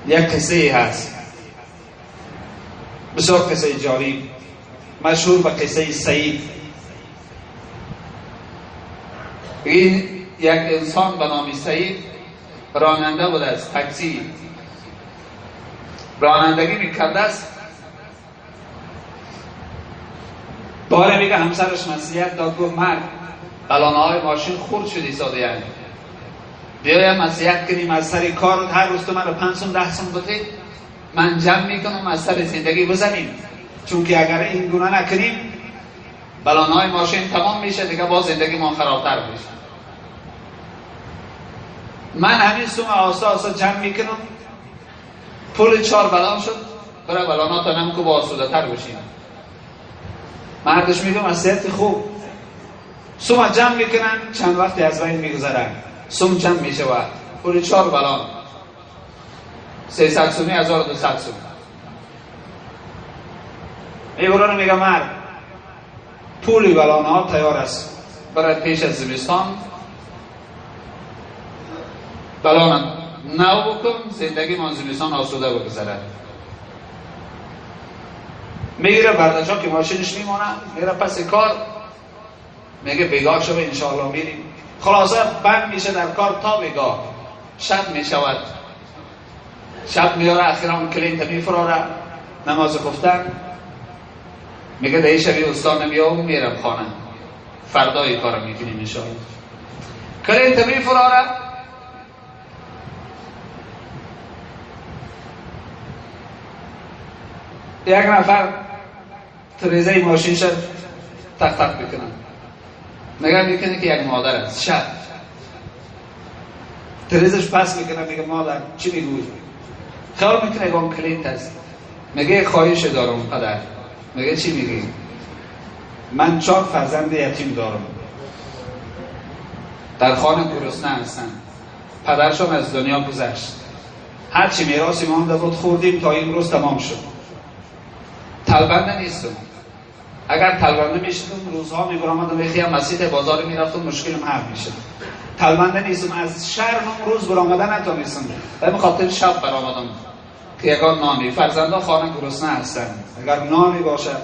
Як қиссае ҳаст, бисёр қиссаи ҷолиб, машҳур ба қиссаи Саид. Ин як инсон ба номи Саид ронанда будааст, такси ронандагӣ мекардааст. Боре мега ҳамсараш маслиҳат дод, гуфт мард, балонаҳои мошин хурд шуд истодаянд, биёям маслиҳат кунем аз сари кор, ҳар рӯз ту маро 5 сум 10 сум бидеҳ, ман ҷамъ мекунам, аз сари зиндагӣ бизанем, чунки агар ин гуна накунем балонаҳои мошин тамом мешад, дига боз зиндагимон харобтар мешад. Ман ҳамин сум оҳиста оҳиста ҷамъ мекунам, пули 4 балон шуд, бира балоната намку бо осудатар бошем. Мардаш мегӯ маслиҳати хуб. Сума ҷамъ мекунанд, чанд вақте аз байн мегузаранд, сум ҷамъ мешавад, пули 4 балон 300 суми 1200 сум. Мебуранд, мега мард, пули балонҳо тайёр аст, барои пеш аз зимистон балона нав букун, зиндагимон зимистон осуда бигузарад. Мегира бардачо ки мошинش میمونه، میره پس کار، میگه بیگاه شو انشاءالله میریم. خلاصه بند میشه در کار تا بیگاه، شب میشود، شب میاره اخیرا کلینت میفراره نماز خفتن، میگه در شبی استان نمیام میرم خانه، فردای کارم میکنیم انشاءالله. کلینت میفراره، یک نفر تریزه ماشین شد تق تق میکنن، نگاه میکنه که یک مادر است، شب تریزش پس میکنه، میگه مادر چی میگوی؟ خیال میکنه یکم کلینت است. میگه خواهش دارم پدر. میگه چی میگی؟ من 4 فرزند یتیم دارم، در خانه گرسنه هستن، پدرشان از دنیا گذشت، هرچی میراثی مانده بود خوردیم تا این روز تمام شد، تلبنده نیستم، اگر تلبنده میشدم روزها میبرآمدم میخیم مسجد بازار میرفتم مشکلم حل میشد. تلبنده نیستم، از شرم روز برآمدن نتونستم، به خاطر شب برآمدم که یگان نانی، فرزندا خانه گرسنه هستن، اگر نانی باشد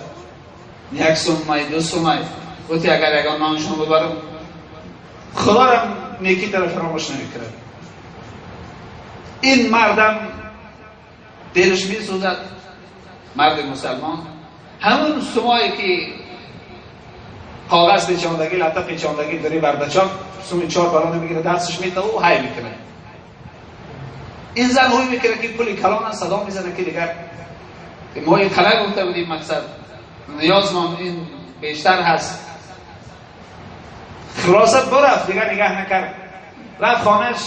1 سومای 2 سومای گفتی اگر یگان نانشون ببرم خدا را نیکی طرف فراموش نمیکرد. این مردم دلش میسوزد، مرد مسلمان، همون سمایی که کاغذ پیچاندگی لطه پیچاندگی داری بردچان سومی 4 بالانه میگیره دستش میده و های میکنه. این زن هوی میکنه که پولی کلان صدا میزنه که دیگر ما این خلق گفته بودیم مقصد نیازمان این بیشتر هست. خلاصه برفت دیگر نگه نکرد، رفت خانهش،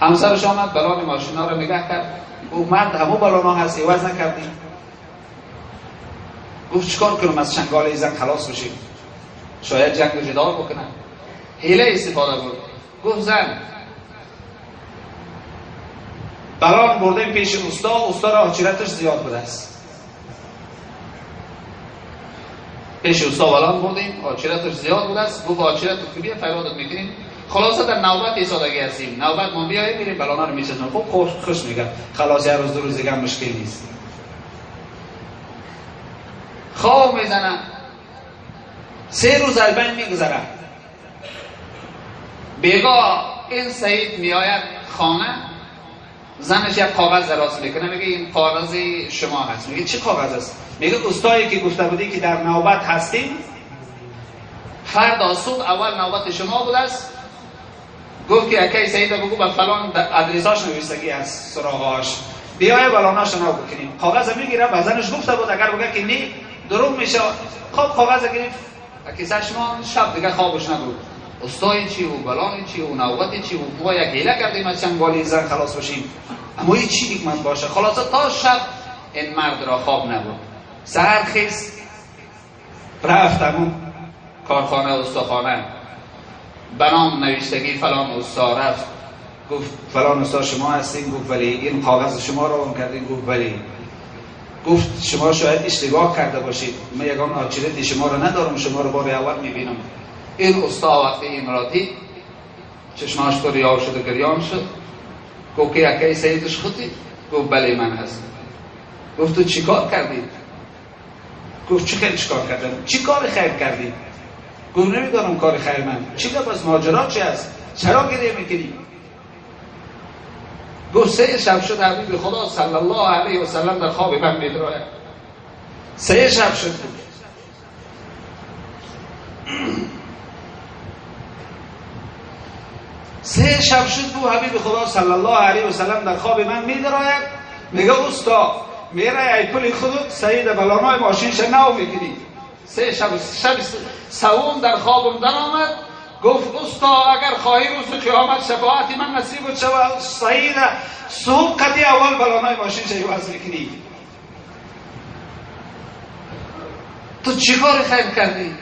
همسرش آمد بلان ماشینا رو نگه کرد، او مرد همو بالانا هست عوض نکردیم. گفت چیکار کنم از چنگال زن خلاص بشیم، شاید جنگ و جدال بکنم. حیله استفاده بود، گفت زن بلان بردیم پیش استا، استا را آچیرتش زیاد بوده است، پیش استا بلان بردیم آچیرتش زیاد بوده است، گفت آچیرت که بیا فریادت میکنیم. خلاصه در نوبت ایستادگی هستیم، نوبت ما بیاییم میریم بلانا رو میچزیم. خب خوش میگم خلاص یه روز 2 روز دیگه مشکل نیست. خواب میزنم، 3 روز از بین میگذره. بیگاه این سعید میآید خانه، زنش یک کاغذ دراز میکنه، میگه این کاغذ شما هست. میگه چه کاغذ است؟ میگه استایی که گفته بودی که در نوبت هستیم، فردا صبح اول نوبت شما بوده است. گفت که اکی سعید بگو به فلان ادرساش نوشتگی از سراغاش، بیای بلاناش نو بکنیم. کاغذ میگیره، به زنش گفته بود اگر بگه که نه دروغ میشه. خب کاغذ گرفت کیسه شما، شب دیگه خوابش نبود. استای چی و بلان چی و نوبت چی و ما یک حیله کردیم از چنگالی زن خلاص بشیم، اما این چی حکمت باشه. خلاصه تا شب این مرد را خواب نبود. سحر خیز رفت همون کارخانه استاخانه، بنام نوشتگی فلان استا رفت، گفت فلان استا شما هستین؟ گفت ولی. این کاغذ شما رو اون کردین؟ گفت ولی. گفت شما شاید اشتباه کرده باشید، من یگان آچرتی شما رو ندارم، شما رو بار اول میبینم. این استا وقتی این را دید چشماش پر آب شد و گریان شد. گفت که یکی سیدش خودی؟ گفت بله من هستم. گفت تو چیکار کردی؟ گفت چی خیر چیکار کردم؟ چی کار خیر کردی؟ گفت نمیدانم کار خیر من چی، باز ماجرا چی است؟ چرا گریه میکنی؟ گفت 3 شب شد حبیب خدا صلی الله علیه و سلم در خواب من میدراید. 3 شب شد. 3 شب شد بود حبیب خدا صلی الله علیه و سلم در خواب من میدراید. میگه اوستا میره ای پول خودت سید بلانای ماشینش نو میکنی. 3 شب، شب سوم در خوابم در آمد. گفت اوستا اگر خواهی روز قیامت شفاعت من نصیب شود سید صبح قدی اول بلانای ماشینش عوض میکنی. تو چیکار خیر کردی؟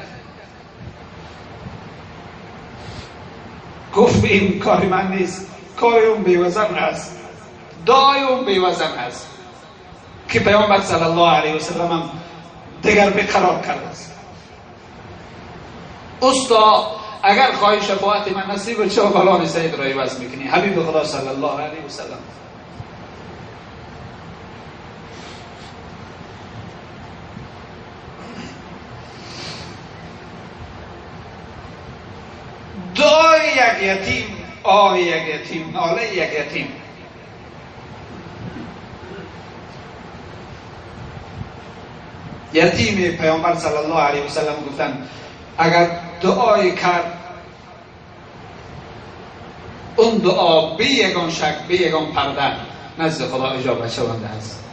گفت این کار من نیست، کار اون بیوزن است، دعای اون بیوزن است که پیامبر صلی الله علیه و سلم هم دیگر بیقرار کرده است. استا اگر خواهی شفاعت من نصیب چه بلان سید را عوض میکنی. حبیب خدا صلی الله علیه و سلم. دعای یک یتیم، آه یک یتیم، ناله یک یتیم. یتیم پیامبر صلی الله علیه و سلم گفتن اگر دعای کرد اون دعا بی یگان شک بی یگان پرده نزد خدا اجابت شونده است.